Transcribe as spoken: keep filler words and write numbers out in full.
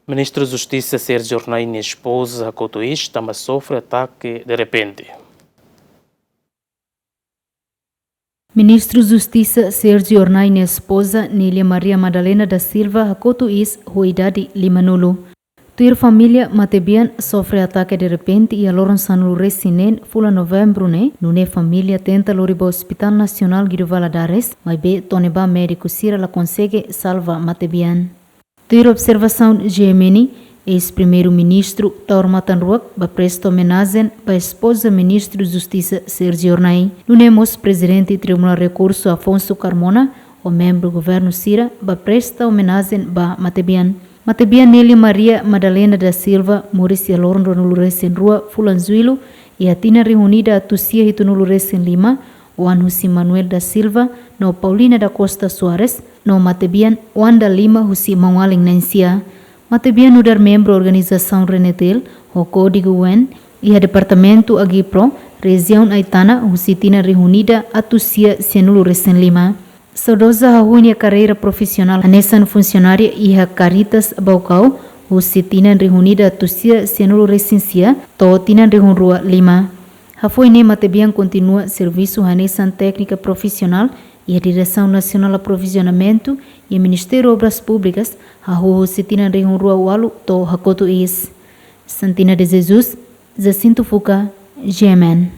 Ministru Justisa Sérgio Hornai nia espoza hakotu iis tanba sofre atake derrepente. Ministru Justisa Sérgio Hornai nia espoza Nélia Maria Madalena da Silva hakotu iis ho idade limanulu. Tuir família, matebian sofre atake derrepente iha loron sanulu-resin-neen fulan Novembru ne'e, nune'e família tenta lori ba Hospital Nasionál Guido Valadares, maibé to'o ne'ebá médiku sira la konsege salva matebian. Tuir observasaun G M N, eis-Primeiru-Ministru Taur Matan Ruak ba presta omenajen ba espoza Ministru Justisa Sérgio Hornai. Nune'e mós Prezidente Tribunál Rekursu Afonso Carmona ho membru governu sira ba presta omenajen ba matebian. Matebian Nélia Maria Madalena da Silva moris iha loron ruanulu-resin-rua fulan Jullu iha tinan rihun ida atus sia hitunulu-resin-lima, oan husi Manuel da Silva no Paulina da Costa Soares, no matebian oan dalima husi maun-alin na'in-sia. Matebian nu'udar membru organizasaun Renetel ho kódigu U N iha departamentu Agipro, rejiaun Aitana, husi tinan rihun ida atus sia sianulu-resin-lima. Saudoza hahú nia karreira profisionál hanesan funsionária iha Caritas Baucau, husi tinan rihun ida atus sia sianulu-resin-sia to'o tinan rihun rua lima. Hafoin ne'e matebian kontinua servisu hanesan téknika profisionál iha Diresaun Nasionál Aprovizionamentu iha Ministériu Obras Públikas, hahú husi tinan rihun rua ualu to'o hakotu iis. Santina de Jesus, Jacinto Fuca, G M N.